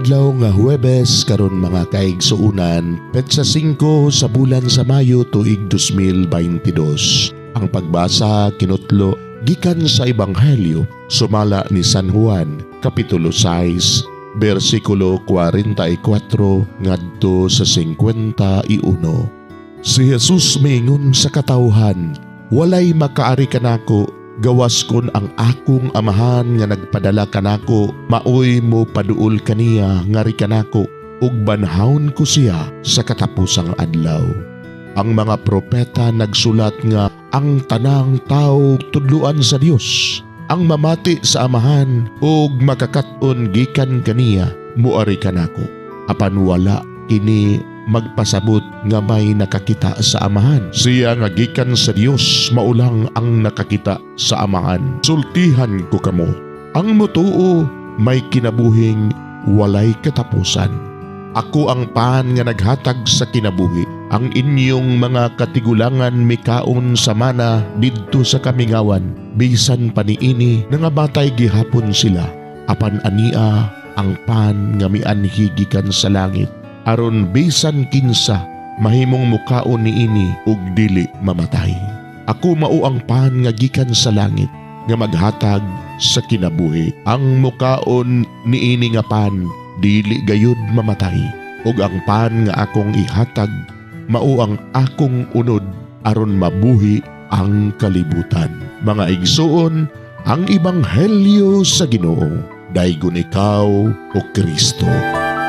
Adlaw nga Huwebes karon, mga kaigsuonan, petsa 5 sa bulan sa Mayo, tuig 2022. Ang pagbasa kinutlo gikan sa Ebanghelyo sumala ni San Juan, kapitulo 6, bersikulo 44 ngadto sa 51. Si Jesus miingon sa katawhan, "Walay makaari kanako gawas kon ang akong Amahan nga nagpadala kanako maoy mo paduol kaniya ngari kanako, ug banhawon ko siya sa katapusang adlaw. Ang mga propeta nagsulat nga ang tanang tao tudluan sa Dios. Ang mamati sa Amahan ug makakat-on gikan kaniya muari kanako. Apan wala kini magpasabot nga may nakakita sa Amahan. Siya nga gikan sa Dios mao lang ang nakakita sa Amahan. Sultihan ko kamo, ang mutuo may kinabuhing walay katapusan. Ako ang pan nga naghatag sa kinabuhi. Ang inyong mga katigulangan mikaon sa mana didto sa kamingawan. Bisan pa niini, nangamatay gihapon sila. Apan ania ang pan nga mianhi gikan sa langit, aron bisan kinsa mahimong mukaon niini ug dili mamatay. Ako mao ang pan nga gikan sa langit nga maghatag sa kinabuhi. Ang mukaon niini nga pan dili gayud mamatay, ug ang pan nga akong ihatag mao ang akong unod aron mabuhi ang kalibutan." Mga igsuon, ang ebanghelyo sa Ginoo. Daygon ikaw, o Kristo.